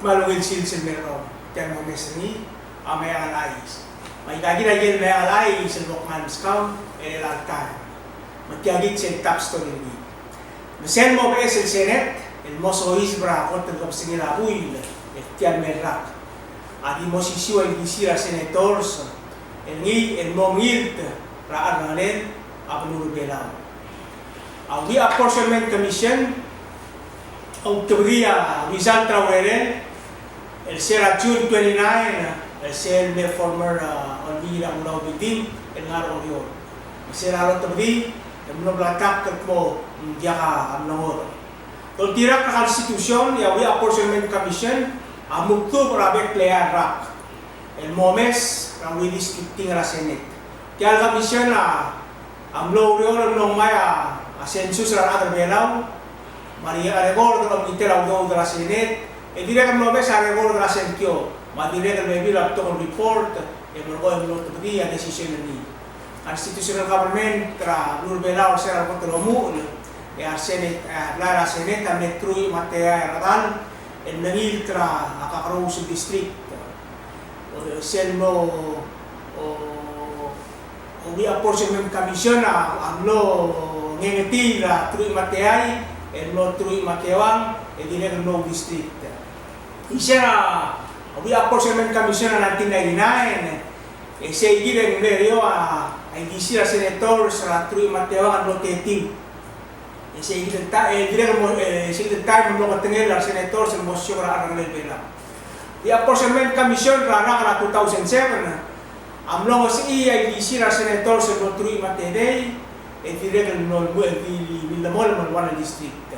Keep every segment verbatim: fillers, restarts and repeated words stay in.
Kmal ungil sils el mer kau, tia el mo mes er ngii a Meang el Chais. Me aika kid a ikel Meang el Chais el bo kngai el meskau er chelecha el taem. Me tia kid sel top story er ngii. Me sel mo beches el Senate el mo soiseb er a kot el kebesengil a buil er tia el mei el rak, a di mo osisiu a ildisir a senators el ngii el mo mengilt er a cherrengelel a beluu er a Belau. A Reapportionment Commission a ultebedii a result er a urerel el se er a June twenty-nine, el sel mle former, a, Olbiil er a Kelulau Building el ngar er a Oreor. Me se er a lotebedii e mlo blatak el kmo ng diak a mlo ngodech. Doltirakl er a Constitution, e a Reapportionment Commission a mukdubech er a bek el eai el rak el mo omes er a redistricting er a Senate. Tia el commission a a mlo oureor el mlo ngmai a, a census er a rechad er a Belau, me a re-, a record el omengitel a udoud er a Senate, e dirrek el mlo omes a record er a sengkio, me a dirrek el bebil a betok el report, e melekoi el mlo otebedii a decision er ngii. Constitutional government er a beluu er a Belau er se er a kot el omuchel, e a Senate, e a blai er a Senate a mle truich me a teai el chedal el mengilt er a kakerous el district. O, sel mo, o, o Reapportionment Commission a, a mlo ngengetii er a truich me a teai, el mlo truich me a teuang, e dirrek el mlo district. Isei er a Reapportionment Commission er a nineteen ninety-nine, e sei kid e ng mle er eou a ildisir a senators er a truich me a teuang el mlo tetiu. E sei kid el ta-, e dirrek el mo, e sei kid el taem el mlo ketengel a senators el mo siok er a cherrengelel a Belau. Reapportionment Commission er a rak er a two thousand seven a mlo ngesechii a ildisir a senators el mo truich me a tedei, e dirrek el mlo, e di, di melemolem el one district.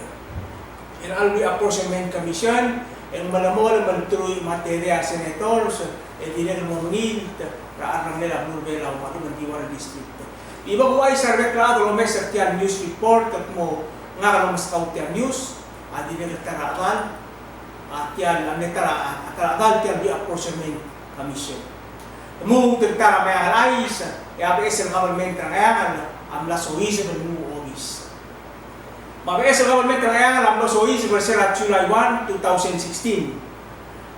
Er a Reapportionment Commission e ng melemolem el truich me a tedei a senators, e dirrek el mo mengilt er a cherrengelel a beluu er a Belau me a lechub e ng di one district. Ibo kuchais er a rebek el chad el omes er tia el news report el kmo ngak el omeskau tia el news, a dirrek el ta er a chedal, a tia el, a mle ta er a, a ta er a chedal tia el Reapportionment Commission. Lmuut el ta er a Meang el Chais, e a beches el government er a Ngcheangel a mla soiseb el nguu a obis. Me a beches el government er a Ngcheangel a mlo soiseb er se er a July one, two thousand sixteen.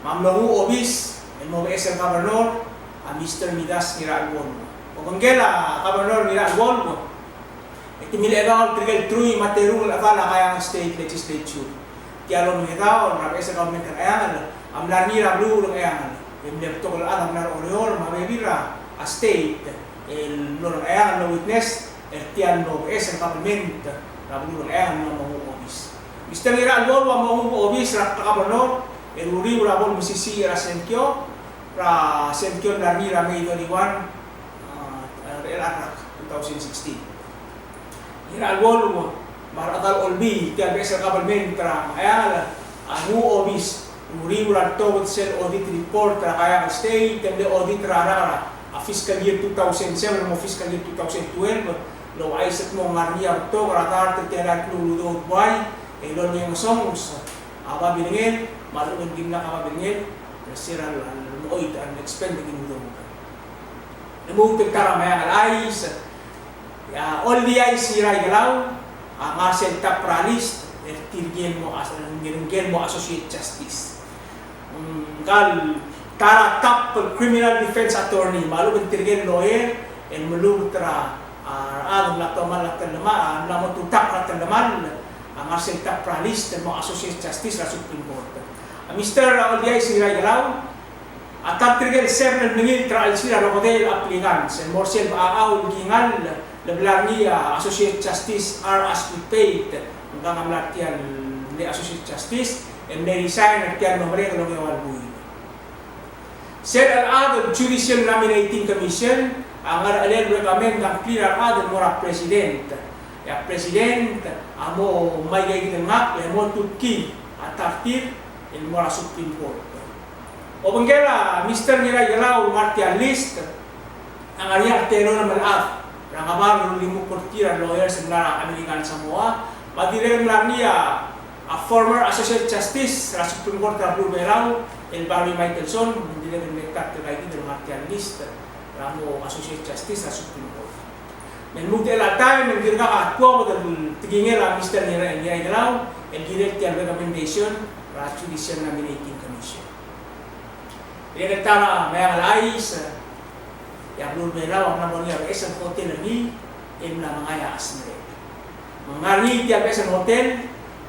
Me a mlo nguu a obis el mo beches el governor a Mister Midas Ngiracheluolu. Obengkel a Governor Ngiracheluolu, e te mle chedaol tirke el truich me a terung el chedal a Ngcheangel State Legislature. Tia el omengedaol er a beches el government er a Ngcheangel a mla er ngii er a beluu er a Ngcheangel. E mle betok el chad a mla er a Oreor me a bebil er a state el mlo er a Ngcheangel el witness er tia el mlo beches el government er a beluu er a Ngcheangel el mlo nguu a obis. Mister Ngiracheluolu a mo nguu a obis er a governor el uriul er a bo el mesisiich er a sengkio, er a sengkio el mla er ngii er a May thirty-one, a, er chelecha el rak, two thousand sixteen. Ngiracheluolu me a rechedal Olbiil, tia el beches el government er a Ngcheangel a nguu a obis. Uriul er a ltobed sel audit report er a Ngcheangel State, e mle audit er a rak er a fiscal year two thousand seven el mo fiscal year two thousand twelve, el ouchais el kmo ng ngar er ngii a betok er a dart er tia el klou el udoud el buai el olengesonges a babilngel, me a lechub e ng dimlak a babilngel er se er a lemechoit a expend er ngii el udoud. Lmuut el ta er a Meang el Chais, e a Oldiais Ngiraikelau a ngar sel top er a list er tirke el mo as-, tirke el mo Associate Justice. Mm, ngka el ta er a top criminal defense attorney, me a lechub e ng tirke el lawyer el melubet er a, a, a rechad el mla tomall a telemall, a, mla mo tutakl er a telemall, a ngar sel top er a list el mo Associate Justice er a Supreme Court. A Mister Oldiais Ngiraikelau, a ta er tirke el seven el mengilt er a chelsel a rokedei el applicants el mo er sel bechachau el kingall el bla er ngii a Associate Justice R. Ashby Pate, ngka a mla er tia el mle Associate Justice, el mle resign er tia el mlo merek el ongeua el buil. Sel chelechad el Judicial Nominating Commission a ngerchelel el recommend a ngklir a rechad el mo er a President. E a President a mo mei er kid el ngakl e mo tutkii a ta er tir el mo er a Supreme Court. Obengkel a Mister Ngiraikelau el ngar tia el list a ngar er ngii a teru el chad er a ngebard el ulimukl er tir a lawyers el ngar er a American Samoa, me a dirrek el ngar er ngii a former Associate Justice er a Supreme Court er a beluu er a Belau el Barry Michelson, me ng dirrek el mle ta er tirka kid el ngar tia el list er a mo Associate Justice er a Supreme Court. Me lmuut el taem e ng dirkak a tuobed el tekingel a Mister Ngira-, Ngiraikelau el kirel tia el recommendation er a Judicial Nominating Commission. Dirrek el ta er a Meang el Chais, e a beluu er a Belau a mla mo er ngii a beches el hotel er ngii el mla mengai a chesmerel. Me ng ngar er ngii tia el beches el hotel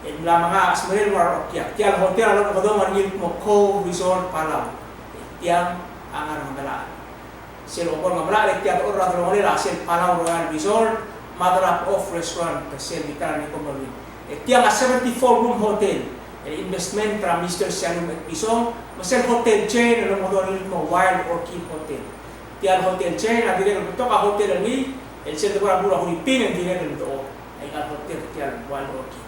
el mla mengai a chesmerel el mo er a reokiak. Tia el hotel a lomekedong er ngii el kmo Cove Resort Palau. E tiang a ngar er a Ngemelachel. Sel bo er a Ngemelachel e tia a dechor er a delongelel a sel Palau Royal Resort me a drop off restaurant, sel bita er a Nicomberville. E tiang a seventy-four room hotel el investment er a Mister Shallum Etpison, me sel hotel chain el lomekedong er ngii el kmo Wild Orchid Hotel. Tia el hotel chain a dirrek el betok a hotel er ngii el sel debo er a beluu er a Huriping e ng dirrek el betok aika el hotel er tia el Wild Orchid.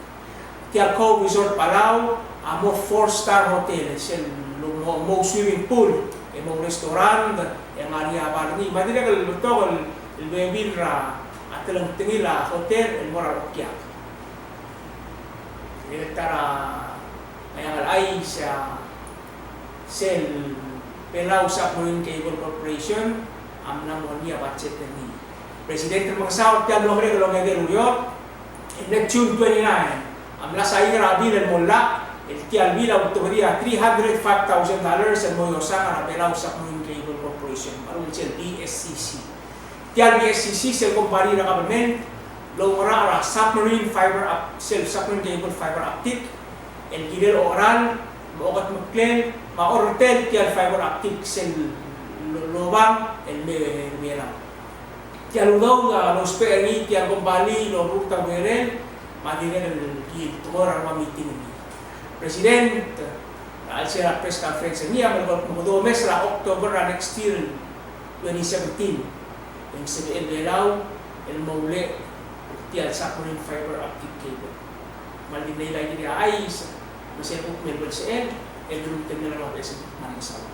Tia el Cove Resort Palau a mo four star hotel, sel mo, mo swimming pool, e mo restaurant, e ng ngar er ngii a bar er ngii, me a dirrek el betok el, el bebil er a telengtengil a hotel el mo er a reokiak. Dirrek el ta er a Meang el Chais, a sel Belau Submarine Cable Corporation a mla mo er ngii a budget er ngii. President Remengesau er tia el mlo merek el ongedei el ureor, e le June twenty-nine a mla sain er a bill el mo llach, el tia el bill a ultebedii a three hundred five thousand dollars el mo iosang er a Belau Submarine Cable Corporation, me a lechub e sel B S C C. Tia el B S C C sel kombalii er a government el oungerachel er a submarine fiber op-, sel submarine cable fiber optic, el kirel a ocheral, me a okedmeklel, me a orretel tia el fiber optic sel lo-, lobang el me, me er a Belau. Tia el udoud a lousbech er ngii tia el kombalii el orrurt a urerel, me a dirrek el ki tekoi er a rua meeting er ngii. President, a chelsel a press conference er ngii a mle mo kede omes er a October er a next year, twenty seventeen, e ng sebechel Belau el mo ulech er tia el submarine fiber optic cable. Me a le di mle llach a chais, me sel kuk mle belsechel, e lmuut el mei er a beches el kuk mle mesaul.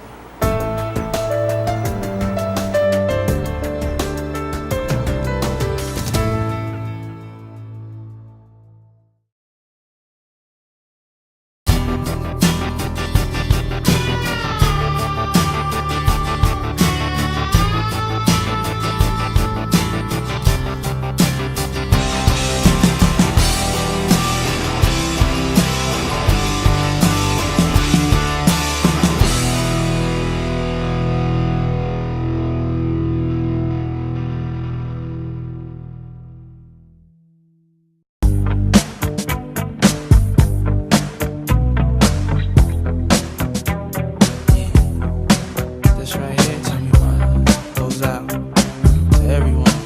Yeah. This right here, tell me why, goes out to everyone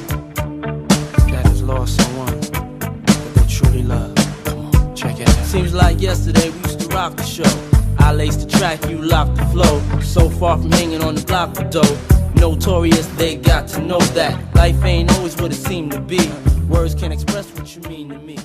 that has lost someone that they truly love. Come on, check it out. Seems like yesterday we used to rock the show. I laced the track, you locked the flow. So far from hanging on the block for dough. Notorious, they got to know that life ain't always what it seemed to be. Words can't express what you mean to me.